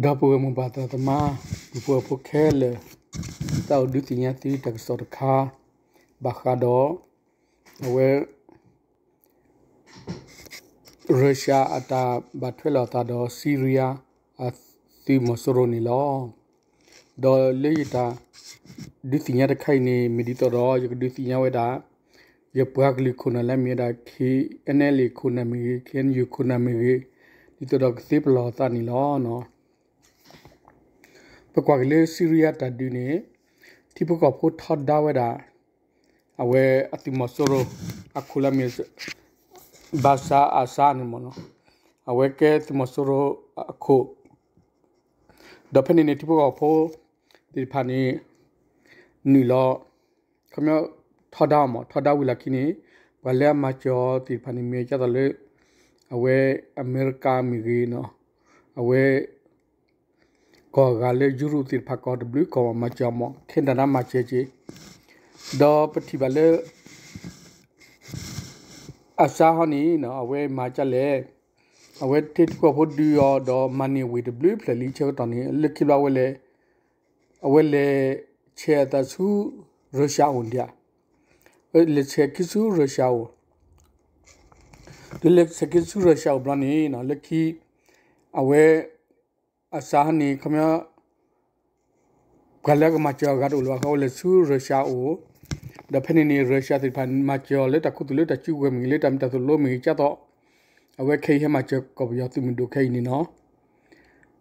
ဒီပုၢ်ဝဲၢ်မိၢ်ပၢ်သးသမါ ပုၢ်ဖိဝဲၢ်ဖိခဲလၢာ်, သးအိၣ်ဒုးသ့ၣ်ညါသုတၢ်ကစီၣ်တခါ ဘၣ်ဃးဒီး အဝဲ ရၢၡါအတၢ်ဘၣ်ထွဲလိာ်အသးဒီး စံရံယါအသုးမီၤစိရိၤန့ၣ်လီၤ. ဒီးလၢယတၢ်ဒုးသ့ၣ်ညါတခါအံၤန့ၣ် မ့ၢ်ဒ်သိးဒီး ယကဒုးသ့ၣ်ညါဝဲဒၣ် ယပှၤကလုာ်ခိၣ်နၢ်လၢအမ့ၢ်ဝဲဒၣ် ခ့ၣ်အဲၣ်အဲၣ်လ်အ့ၣ် ခိၣ်နၢ်မ့ၢ်ဂ့ၤ, ခ့ၣ်အဲၣ်ယူၣ်ခိၣ်နၢ်မ့ၢ်ဂ့ၤ, ဒ်သိးဒီးကသ့ပလီၢ်အသးန့ၣ်လီၤ. ပကွၢ်က့ၤလၢစံရံယါတၢ်ဒုးန့ၣ် ထံဖိကီၢ်ဖိထီဒါဝဲဒၣ် အဝဲအသုးမီၤစိရိၤ အခိၣ်လၢအမ့ၢ် ဘၣ်စၣ်အစါန့ၣ်မ့ၢ်နီၤ, အဝဲကဲသုးမီၤစိရိၤအခိၣ်, ဒီးဖဲန့ၣ်န့ၣ် ထံဖိကီၢ်ဖိသ့ၣ်တဖၣ်န့ၣ် နုာ်လီၤ ခီပညီ ထီဒါအီၤမး, ထီဒါဝံၤလီၢ်ခံန့ၣ် ပှၤလၢအမၤစၢၤအီၤသ့ၣ်တဖၣ်န့ၣ် မ့ၢ်ဒ်သိးလၢ အဝဲအမဲရကၤမ့ၢ်ဂ့ၤနီၤ, အဝဲ ကီၢ်အဂၤလၢယူရူးသ့ၣ်တဖၣ် ကီၢ်တဘျုးကီၢ်မၤစၢၤအီၤမး, ခဲနဒၤမၤစၢၤက့ၤ, ဒီးပထံၣ်ဘၣ်လၢ အစါဟီန့ၣ် အဝဲမၤဒ်လဲၣ်, အဝဲထံဖိကီၢ်ဖိဒုးအီၤဒီးမၤန့ၢ်ဝ့ၢ်တဘျုးဖျၢၣ်လံဆၢကတီၢ်န့ၣ် လၢခံဘျီ အဝဲလဲၤဆဲးအသးဆူ ရၢၡါအိၣ်ဒံးဧါ, လဲၤဆဲးခံဆူရၢၡါအိၣ်, တုၤလဲၤဆဲးခံဆူရၢၡါအိၣ်ဘျီန့ၣ် လၢခံ အဝဲ အစါဟီန့ၣ် ခီပညီ ပှၤလၢအကမၤစၢၤအဂၤတအိၣ်လၢၤဘၣ်ဃီ အဝဲလဲၤဆူရၢၡါအိၣ်, ဒီးဖဲန့ၣ်န့ၣ် ရၢၡါသ့ၣ်တဖၣ်မၤစၢၤအီၤလၢတၢ်ခူသူၣ်လၢတၢ်စုကဝဲၤမ့ၢ်ဂ့ၤ လၢတၢ်မ့ၢ်တၢ်သိၣ်လိမ့ၢ်ဂ့ၤ ကၢ်သိး အဝဲခဲအံၤဟဲမၤစၢၤကီၢ်ပယီၤသုးမုၢ်ဒိၣ်ခဲအံၤန့ၣ်နီၤ,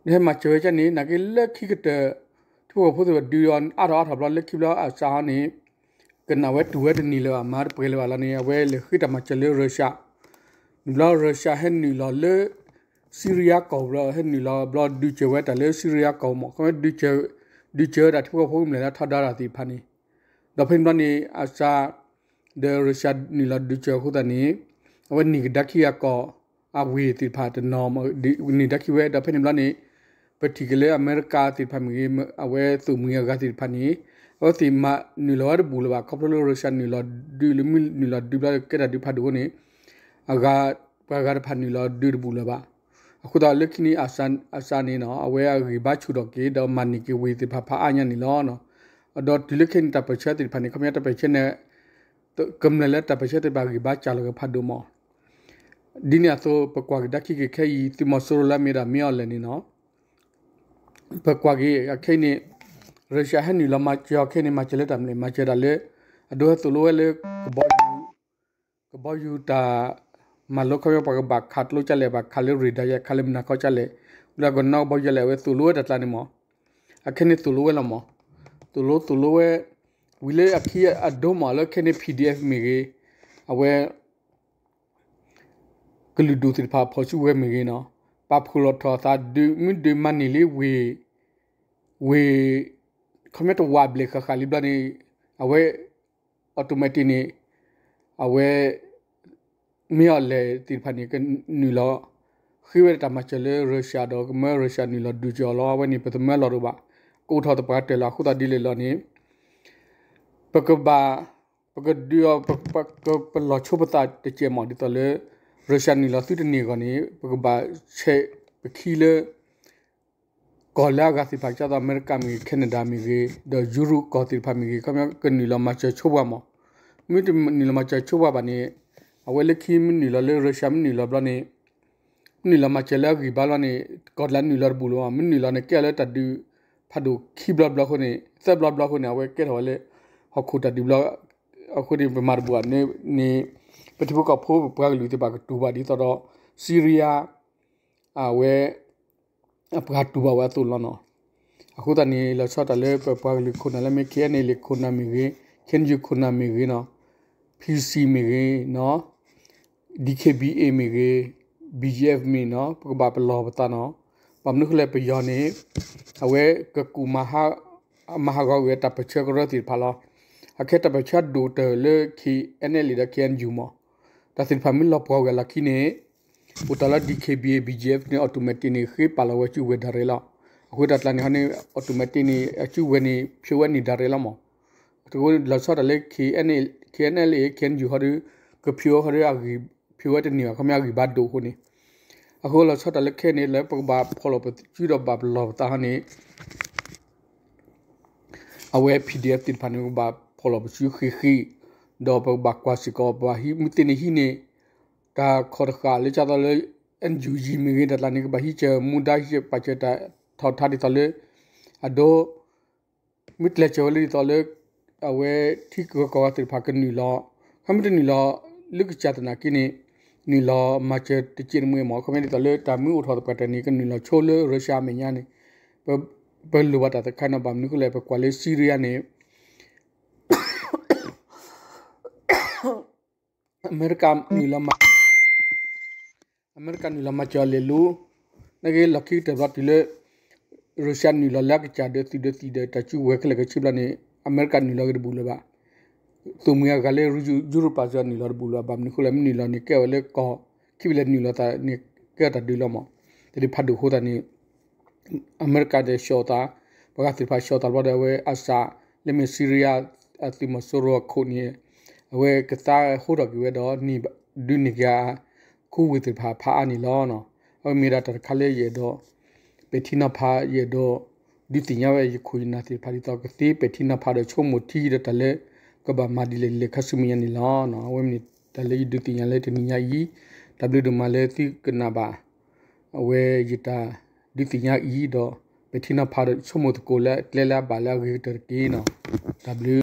ဒီးဟဲမၤစၢၤဝဲဒ်န့ၣ် နာ်က့လၢခံကတၢၢ် ထံဖိကီၢ်ဖိသ့ၣ်တဖၣ်ဒုးအီၤအါထီၣ်အါထီၣ်ဘျီ လၢခံဘျီအစါဟီန့ၣ် ကနၣ်ဝဲတူၢ်ဝဲတန့ၢ်လၢၤဘၣ် မၤတပှဲၤလၢၤဘၣ်လီၤန့ၣ် အဝဲလဲၤဃ့တၢ်မၤစၢၤလၢရၢၡါ, န့ၣ်ဘျီရၢၡါဟဲနုာ်လီၤလၢ စံရံယါကီၢ်ဘျီ ဟဲနုာ်လီၤဘျီဒုးစၢၤဝဲတၢ်လၢစံရံယါကီၢ်မး ခီဖျိ ဒုးစၢၤဝဲဒၣ်ထံဖိကီၢ်ဖိကမျၢၢ်လၢထီဒါတၢ်သ့ၣ်တဖၣ်န့ၣ်, ဒီးဖဲန့ၣ်ဘျီန့ၣ် အစါ ဒီးရၢၡါနုာ်လီၤဒုးစၢၤအဃိသတးန့ၣ် အဝဲနံၣ်ကဒါခံဂၤကီၢ် အဝ့ၢ်သ့ၣ်တဖၣ်တနီၤ နံၣ်ဒါခံဝဲ ဒီးဖဲန့ၣ်ဘျီန့ၣ် ပထံၣ်က့ၤလၢအမဲရကၤသ့ၣ်တဖၣ်မ့ၢ်ဂ့ၤ အဝဲသိၣ်မှံၤအဂၤသ့ၣ်တဖၣ်န့ၣ် အဝဲသ့ၣ်မၤနုာ်လီၤဝဲတဘူၣ်လၢၤဘၣ် ခီဖျိလၢရၢၡါနုာ်လီၤဒုးလၢမ့ၢ်နုာ်လီၤဒုးဘျီကဲတၢ်ဒုးဖးဒိၣ်အဃိန့ၣ် အဂၤ ပှၤဂၤတဖၣ်နုာ်လီၤဒုးတဘူၣ်လၢၤဘၣ်. အဃိသတးလၢခံန့ၣ် အစါန့ၣ်နီၤ အဝဲအဂံၢ်ဘါဆူၣ်ထီၣ်က့ၤ ဒီးမၤန့ၢ်က့ၤဝ့ၢ်သ့ၣ်တဖၣ်ဖးအါညါန့ၣ်လီၤ. ဒီးတုၤလၢခဲအံၤန့ၣ် တၢ်ပၢၢ်ဆၢသ့ၣ်တဖၣ်န့ၣ် ခီပညီတၢ်ပၢၢ်ဆၢန့ၣ် ကမျၢၢ်လၢတၢ်ပၢၢ်ဆၢသ့ၣ်တဖၣ်ဂံၢ်ဘါစၢ်လီၤက့ၤဖးဒိၣ်မး ဒ်န့ၣ်အသိး ပကွၢ်ကဒါခံက့ၤခဲအံၤ သုးမီၤစိရိၤလၢအမ့ၢ်ဒၣ်မ့ၢ်အီၤလဲၣ်န့ၣ်နီၤ ပကွၢ်က့ၤအခဲအံၤန့ၣ် ရၢၡါဟဲနုာ်လီၤမၤစၢၤအီၤခဲအံၤန့ၣ် မၤစၢၤလၢတၢ်မနုၤလဲၣ် မၤစၢၤဒၣ်လၢ အဒိဟဲသိၣ်လိဝဲလၢ ကဘီယူၤ ကဘီယူၤတၢ် မၤလိခီပညီပှၤကဘၣ်ခးကျိကၢ်လဲၣ် ဘၣ်ခးလၢရ့ဒါယဲၢ် ခးလၢမုၢ်နၤခီကၢ်လဲၣ် ဝံၤလၢကနီၢ်ကဘီယူၤလဲၣ် အဝဲသိၣ်လိဝဲတၢ်ကျါန့ၣ်မး အခဲန့ၣ်သိၣ်လိဝဲလီၤမး သိၣ်လိသိၣ်လိဝဲ ဝံၤလၢအခံအဒိမးလၢခဲန့ၣ် ပီၣ်ဒံၣ်အဲၣ်ဖ် မ့ၢ်ဂ့ၤ အဝဲ ကလုာ်ဒူၣ်သ့ၣ်တဖၣ်အဖီၣ်စုကဝဲၤမ့ၢ်ဂ့ၤနီၤ ပာ်ဖှိၣ်လီၤထီၣ်အသးဒုး မ့ၢ်ဒုးမၤန့ၢ်လံဝ့ၢ် ဝ့ၢ် ခီပညီတဝာ်ဘျဲၣ်ဃၣ်ဃၣ်လံဘျီန့ၣ် အဝဲ automatic န့ၣ် အဝဲ မ့ၢ်အီၤလဲၣ်သ့ၣ်တဖၣ်န့ၣ် ကနုာ်လီၤ ဃ့ဝဲတၢ်မၤစၢၤလၢရၢၡါဒီး ကမၢရၢၡါနုာ်လီၤဒုးစၢၤအီၤလီၤ အဝဲန့ၣ် ပသမၢလီၤတအိၣ်ဘၣ် ကအိၣ်ထီၣ်သပှၢ်တၢၢ်လီၤ အဃိသတးဒ်လဲၣ်လီၤန့ၣ် ပကဘၣ် ပကဒုးအီၤ ပ ပကပလီၢ်ဆိပသးတစဲးမး ဒ်သိးလၢ ရၢၡါနုာ်လီၤသုတန့ၢ်အဂီၢ်န့ၣ် ပကဘၣ်ဆဲးပခံလၢ ကီၢ်လၢအဂၤသ့ၣ်တဖၣ် ကၢ်သိးအမဲရကၤမ့ၢ်ဂ့ၤ ခဲနဒၤမ့ၢ်ဂ့ၤ ဒီးယူရူးကီၢ်သ့ၣ်တဖၣ်မ့ၢ်ဂ့ၤ ခီပညီကနုာ်လီၤမၤစၢၤဆိပှၤမး မ့ၢ်တနုာ်လီၤမၤစၢၤဆိပှၤဘၣ်န့ၣ် အဝဲလၢခံမ့ၢ်နုာ်လီၤလၢရၢၡါမ့ၢ်နုာ်လီၤဘျီန့ၣ် မ့ၢ်နုာ်လီၤမၤစၢၤလၢအဂံၢ်ဘါဘျီန့ၣ် ကီၢ်တလးနုာ်လီၤတဘူၣ်လၢၤဘၣ် မ့ၢ်နုာ်လီၤန့ၣ် ကဲလၢတၢ်ဒုးဖးဒိၣ်ခံဘျီဘျီအဃိန့ၣ် သၢဘျီဘျီအဃိန့ၣ် အဝဲကဲထီၣ်ဝဲလၢ ဟီၣ်ခိၣ်တၢ်ဒုးဘျီ အဃိန့ၣ် ပမၤတဘူၣ်ဘၣ်န့ၣ် ပထံဖိကီၢ်ဖိပပှၤကလုာ်သ့ၣ်တဖၣ်ကတူၢ်ဘၣ်ဒ်သိးဒီး စံရံယါ အဝဲ အပှၤတူၢ်ဘၣ်ဝဲအသိးလီၤနီၤ. အဃိသတးန့ၣ် လီၤဆီဒၣ်တၢ်လၢပပှၤကလုာ်ခိၣ်နၢ်လၢမ့ၢ် ခ့ၣ်အဲၣ်အဲၣ်လ်အ့ ခိၣ်နၢ်မ့ၢ်ဂ့ၤ, ခ့ၣ်အဲၣ်ယူၣ်ခိၣ်နၢ်မ့ၢ်ဂ့ၤနီၤ, ဖံစံၣ်မ့ၢ်ဂ့ၤနီၤ, ဒံၣ်ခ့ၣ်ဘံၣ်အ့ၣ်မ့ၢ်ဂ့ၤ, ဘံၣ်ယဲၣ်အ့ၣ်မ့ၢ်နီၤ ပကဘၣ်ပလီၢ်ပသးနီၤ. ဘၣ်မနုၤဃိလဲၣ် ပယီၤန့ၣ် အဝဲကကူၣ်မၤဟး မၤဟးဂီၤကွံာ်ဝဲတၢ်ပၢၢ်ဆၢကရၢသ့ၣ်တဖၣ်လီၤ. အခဲတၢ်ပၢၢ်ဆၢဒိၣ်ကတၢၢ်လၢ ခ့ၣ်အဲၣ်အဲၣ်လ်အ့ ဒီး ခ့ၣ်အဲၣ်ယူၣ်မး တၢ်သ့ၣ်တဖၣ်မ့ၢ်လီၤပှီၢ်ကွံာ်အလီၢ်ခံန့ၣ် အိၣ်တ့ၢ်လၢ ဒံၣ်ခ့ၣ်ဘံၣ်အ့ၣ် ဘံၣ်ယဲၣ်အ့ၣ်န့ၣ် automatic န့ၣ် ဃ့ပာ်လီၤဝဲစုကဝဲၤဒၣ်ရဲၣ်လီၤ. အဃိတၢ်ကျါန့ၣ်ဟီန့ၣ် automatic န့ၣ် အစုကဝဲၤန့ၣ် ဖျိးဝဲန့ၢ်ဒၣ်ရဲၣ်လီၤမး. တကလီၤဆီဒၣ်တၢ်လၢ ခ့ၣ်အဲၣ်အဲၣ်လ်အ့ ခ့ၣ်အဲၣ်ယူၣ်ဟီဒီး ကဖျိးဟီဒီး ဖျိးဝဲတန့ၢ်ဘၣ် ခီပညီအဂံၢ်ဘါဒိၣ်အဃိန့ၣ် အဃိလီၤဆီဒၣ်တၢ်လၢခဲအံၤန့ၣ် လၢပကဘၣ်ဖီၣ်လီၤပစုဒီးဘၣ်ပလီၢ်ပသးဟီန့ၣ် အဝဲ PDF သ့ၣ်တဖၣ်န့ၣ် ပကဘၣ်ဖီၣ်လီၤပစုဃံးဃံး, ဒီးပကဘၣ်ကွၢ်စ့ၢ်ကီး ပှၤဟံးမုၢ်သ့ၣ်န့ၣ်ဟံးန့ၢ် တၢ်ခီၣ်တဃာ်လၢကၢ်သိးလၢ NUG မ့ၢ်ဂ့ၤ တၢ်ကျါန့ၣ် ကဘၣ်ဟံးစၢၤမူဒါ ဟံးစၢၤပာ်စၢၤတၢ်ထီၣ်ထါဒ်သိးလၢ အဒိ မ့ၢ်ကျဲးစၢးဝဲလၢဒ်သိးလၢ အဝဲထံဂၤကီၢ်ဂၤသ့ၣ်တဖၣ်ကနုာ်လီၤ, ခီမ့ၢ်တနုာ်လီၤ လၢကစၢ်သနာ်က့န့ၣ် နုာ်လီၤမၤစၢၤတစဲးတမှဲၤမး, ခီမ့ၢ်ဒ်သိးလၢတၢ်မ့ၢ်အိၣ်ထီၣ်သပှၢ်တၢၢ်န့ၣ် ကနုာ်လီၤဆိလၢ Russia အမဲာ်ညါန့ၣ် ပလိၣ်ဘၣ်တၢ်တခါနီၤ ဘၣ်မနုၤအဃိလဲၣ် ပကွၢ်လၢ Syria န့ၣ် အမဲရကၤနုာ်လီၤမၤ အမဲရကၤနုာ်လီၤမၤစၢၤအီၤလဲၤလိၤ, နာ်က့လီၢ်ခံကတၢၢ်ဘျီတုၤလၢ Russia နုာ်လီၤလၢအကစၢ်ဒီးသုးဒီးသံၣ်ဒီးတၢ်စုကဝဲၤခဲလၢာ်ခဲဆ့ဘျီန့ၣ် အမဲရကၤနုာ်လီၤက့ၤတဘူၣ်လၢၤဘၣ်. သိၣ်မှံၤအဂၤလၢ Europe စ့ၢ်နုာ်လီၤတဘူၣ်လၢၤဘၣ်. ဘၣ်မနုၤအဃိလဲၣ် မ့ၢ်နုာ်လီၤန့ၣ် ကဲဝဲလၢကီၢ် ခံဖဲလဲၣ်နုာ်လီၤသးန့ၣ် ကဲတၢ်ဒုးလီၤမး. တၢ်ဒုးဖးဒိၣ်အဃိသတးန့ၣ် အမဲရကၤဒီးဆှီၣ်သး, ပှၤဂၤသ့ၣ်တဖၣ်ဆှီၣ်သးတဘျီဒီး အဝဲအစးလၢမ့ၢ် Syria အသုးမီၤစိရိၤအခိၣ်န့ၣ် အဝဲကသါဟိထီၣ်က့ၤဝဲဒီး ဒုးန့ၢ်က့ၤ ခူဝ့ၢ်သ့ၣ်တဖၣ်ဖးအါန့ၣ်လီၤ. အဝဲမ့ၢ်ဒၣ်တၢ်တခါလၢယအဲၣ်ဒိး ပဲာ်ထံနီၤဖး ယအဲၣ်ဒိး ဒုးသ့ၣ်ညါဝဲယခိၣ်ယနၢ်သ့ၣ်တဖၣ်ဒ်သိးကသ့ပဲာ်ထံနီၤဖးဒီးဆိကမိၣ်ထံဒီးတၢ်လၢ ကဘၣ်မၤဒ်လဲၣ်ဒ်လဲၣ်ခါဆူမဲာ်ညါန့ၣ်လီၤ. အဝဲမ့ၢ်တၢ်လၢယဒုးသ့ၣ်ညါလၢတနံၤညါအံၤ, တၢ်ဘျုးဒိၣ်မးလၢသုကနၣ်ဘၣ် အဝဲယတၢ်ဒုးသ့ၣ်ညါအံၤဒီး ပဲာ်ထံနီၤဖးဒီးဆိကမိၣ်သကိးလၢအကျဲလၢအဘၣ်လၢအဂ့ၤကတၢၢ်တက့ၢ်နီၤ. တၢ်ဘျုး